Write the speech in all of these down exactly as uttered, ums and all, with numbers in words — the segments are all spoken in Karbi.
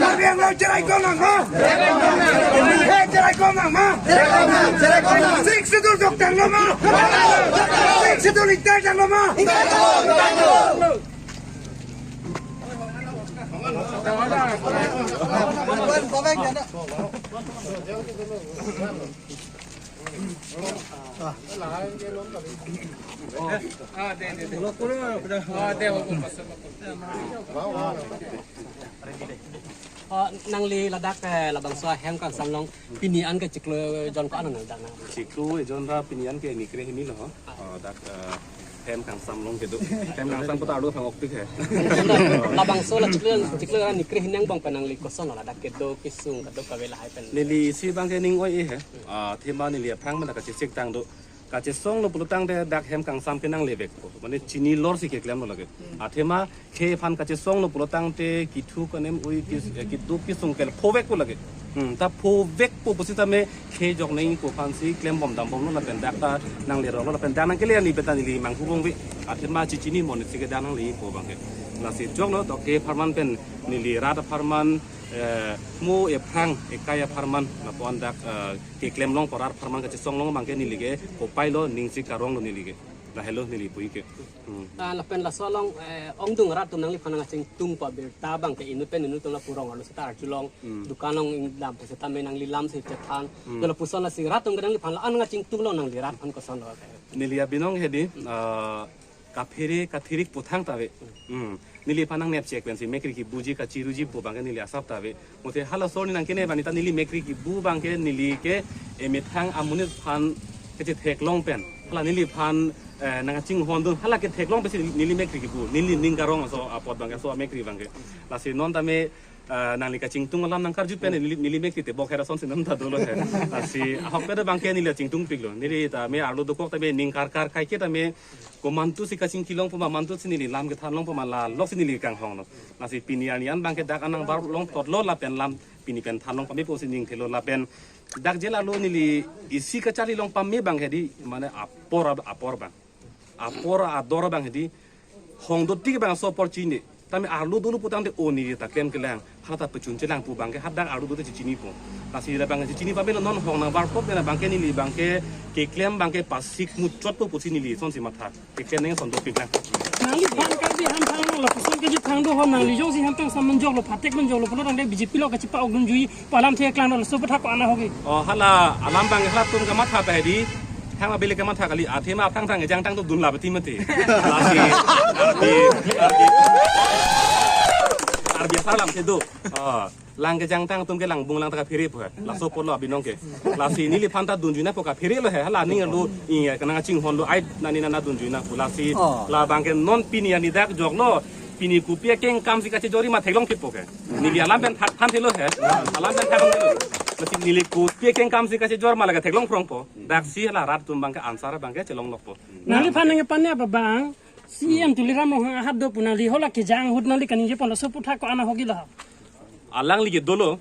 Karbi Anglong cherai kong nang ma? He, cherai kong nang ma? Sixth Schedule jok tanglo ma? Sixth Schedule ingtang tanglo ma? Oh, nangli ladak, eh, labangso ahem kangsam along pini an ke chiklo jon ko-an nang dak nang? Chiklo ejon ra pini an ke nikre hini lo ho. Oh, dak, eh, hem kangsam along kedo. Hem kangsam puta arlo phang okpik he. Labangso la chiklo, chiklo ra nikre hini angbong pen nangli koson lo ladak kedo kesung kedo kave lahai pen? Neli isi abang ke ning oi-e he. Ah, athema neli aphrang mena kachesik tang do. Kachesonglo pulotangte dak hem kangsam ke nanglevekpo. Mane chini lor si keklemlo lake. Athema khei aphan kachesonglo pulotangte kithu kanem ui kis-, eh, keduk kesung ke phovekpo lake. Hmm, ta phovekpo pusitame khei jok nangpo aphan si klembom dambomlo lapen dak ta nanglerolo lapen dak nangkele ani beta neli manghu bongve. Athema chechini monit si ke dak nanglepo abang ke. Lasi joklo to khei apharman pen neli rat apharman, eh, mo ephrang ekai apharman lapu-an dak, eh, keklem longpo, rat apharman kachesong long abang ke neli ke kopai lo, ning si karong lo neli ke. Lahelo neli pu-i ke. Hmm. Ah, lapen laso along, eh, ongdung rat atum nangliphan nangkachingtungpo abirta abang ke inut pen inut atum lapu rong arlo seta arjulong. Hmm. Dukan along ingdam pusitame nangli lam si chethan. Hmm. Dolo puson lasi rat atum ke nangliphan la-an nangkachingtung lo, nangli rat aphan koson lo? Neli abinong hedi, ah, kaphere kathirik puthang ta ave. Hmm. Neliphan nangnepchek pensi mekri kebuji kachiruji pu abang ke neli asap ta ave. Mate halaso arni nangkene bani ta neli mekri kebu abang ke neli ke emethang amonit aphan kechetheklong pen. Hala neliphan, eh, nangkachinghon dun. Hala ketheklong pensi neli mekri kebu. Neli ning karong aso apot abang ke, aso amekri abang ke. Lasi non tame, eh, nangli kachingtung alam nangkarju pen neli, neli mekri tebok hera son si non ta dolo he. Lasi ahok pen abang ke neli chingtungpiklo. Neli tame arlo dokok tame ning karkar kaike tame komantu si kachingki longpo ma, mantu si neli lam kethan longpo ma, la lok si neli kanghong lo. Lasi pini arni an abang ke dak an nangbar longthotlo lapen lam pini pen than long pame pusi ning thelo lapen dak jela lo neli isi kacharli long pame abang hedi mane apor ab-, apor abang. Apor ador abang hedi hong do tik abang aso apor chini. Tame arlo dolo putangte o neli ta klem kelang. Hala ta pachun chelang pu abang ke hadak arlo dote chechinipo. Lasi la abang chechini pame lo non hong nangbar pok abang ke neli abang ke keklem abang ke pasik muchotpo pusi neli son si matha. Keklem neng son dopik lang. Nangliphan Karbi ahem thang lo, lapuson ke jit thang do ho, nangli jongsi ahem kangsam manjoklo, phatek manjoklo pulotangte B J P lo kachipa-ok dunjui pu alam theklanglo, laso aputhak ko-an ahok ke? Oh, hala alam abang halatum kamatha ta hedi. Thang abele kamatha kali, athema aphrang thang ejang tang to dun la beti mati. Lasi, Karbi, Karbi, Karbi asar alam kedo. Oh, lang kejang tang atum ke langbung lang ta kaphere pu he. Laso apotlo abinong ke. Lasi neliphan ta dunjui nangpo, kaphere lo he. Hala ning arlo, iya, kanang chinghon lo, ai nani nana dunjui nangpo. Lasi, oh, la abang ke non pini arni dak joklo. Pini kopi akengkam si kachejorji ma theklong kepo ke. Neli alam pen thak than thelo he. Alam pen thak than thelo. Lasi neli kopi akengkam si kachejor ma lake theklong prongpo. Dak si hala rat atum abang ke answer abang ke chelong lokpo. Nangliphan nangpane apa abang? C E M Tuliram Ronghang ahat do pu nangli hala kejang ahut nangli kaningje pon, laso aputhak ko-an ahok ke la? Alangli ke dolo,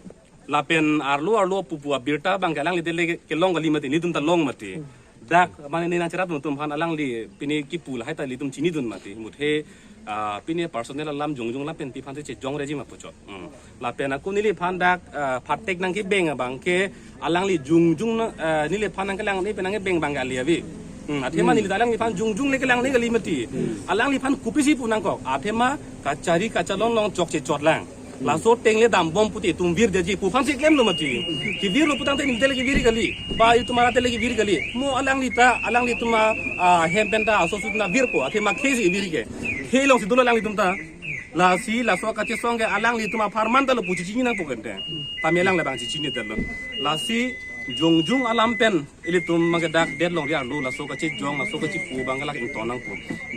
lapen arlo arlo pupu abirta abang ke alangli tele kelong kali mati, netum ta long mati. Dak mane ne nangcherap atum aphan alangli pini kipu lahai ta ilitum chinidun mati. Muthe, ah, pini personal alam jongjong lapen pi aphan si chejongreji ma puchot. Hmm. Lapen ako neliphan dak, ah, phatek nangkebeng abang ke alangli jongjong na, ah, neliphan nangkelang ne pen nangkebeng abang ke ali ave. Hmm, athema, hmm, neli ta alangliphan jongjong le kelang ne kali mati. Hmm. Alangliphan kopisi pu nangkok. Athema kachari kachalon along chokche chotlang. Hmm. Laso ateng le dambom pute itum virdetji pu aphan si klemlo mati. Kevirlo putangte neli tele kevir kali. Ba itum ara tele kevir kali. Mo alangli ta, alanglitum a, ah, hem pen ta aso sut na virpo. Athema khei si vir ke. Khei along si dolo alanglitum ta. Lasi laso kachesong ke alanglitum apharman ta lo pu chechini nangpo kente. Tame alang labang chechinidetlo. Lasi jongjong alam pen ilitum abang ke dak det longri arlo laso kachejong, laso kachepu abang ke lake ington nangpo.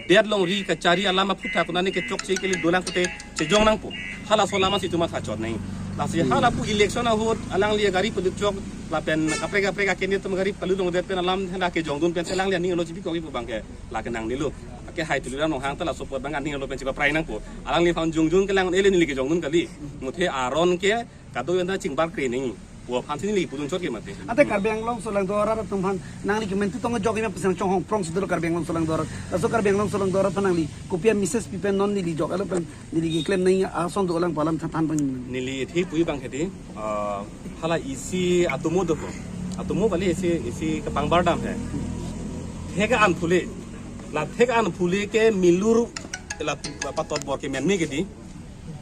Det longri kachari alam aputhak ko nani kechokche kali dolang pute chejong nangpo. Halaso alam si itum matha chot nang. Lasi, hmm, hala pu election ahut alangli gari palut chok lapen kaprek kaprek akeni atum gari palut longdet pen alam hena kejongdun pensi alangli aning arlo chibikokji pu abang ke lake nangnelo. Ake hai Tuliram Ronghang ta laso apot abang aning arlo pen chepaprai nangpo. Alangliphan jongjong kelang ele neli kejongdun kali. Muthe aron ke kadokave ta chingbar kre nang. Pu aphan si neli pudun chot ke mati. Ante Karbi Anglong aso lang do arat atum aphan nangli kemen tu tong jok ime pesen chonghong prong sudur Karbi Anglong aso lang do arat. Laso Karbi Anglong aso lang do arat aphan nangli kopi a message pipen non neli jok alo pen neli keklem nangji ason dolang pu alam than than pon. Neli athe puji abang ke di, ah, hala isi atomo dopo. Atomo kali isi, isi kepang bardam he. Thek an phule. La thek an phule ke milur la patot bor ke menme ke di.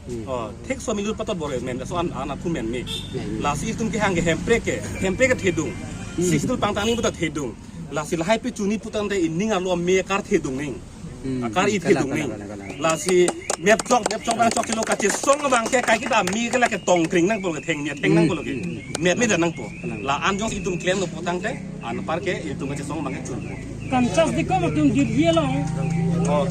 Hmm. Oh, thek so milur patot bor men, so an, an atum menme. Menme. Lasi itum kehang ke Hemprek ke, Hemprek ke thedung. Hmm. Sixth Schedule pangtang ni puta thedung. Lasi lahai pi chuni putangte ining arlo me akar thedung ning. Hmm. Akar i thedung ning. Kalang, kalang, kalang, kalang. Lasi mep chok, mep chok abang chok chelo kachesong abang ke kai kita me ke lake tong kring nangpo, theng ni theng nangpo ke. Hmm. Mep me dan nangpo. Kalang. La-an jongsi itum klem lo putangte, anpar ke itum kachesong abang ke chun. Kamchas di kom atum dirje long. Oh.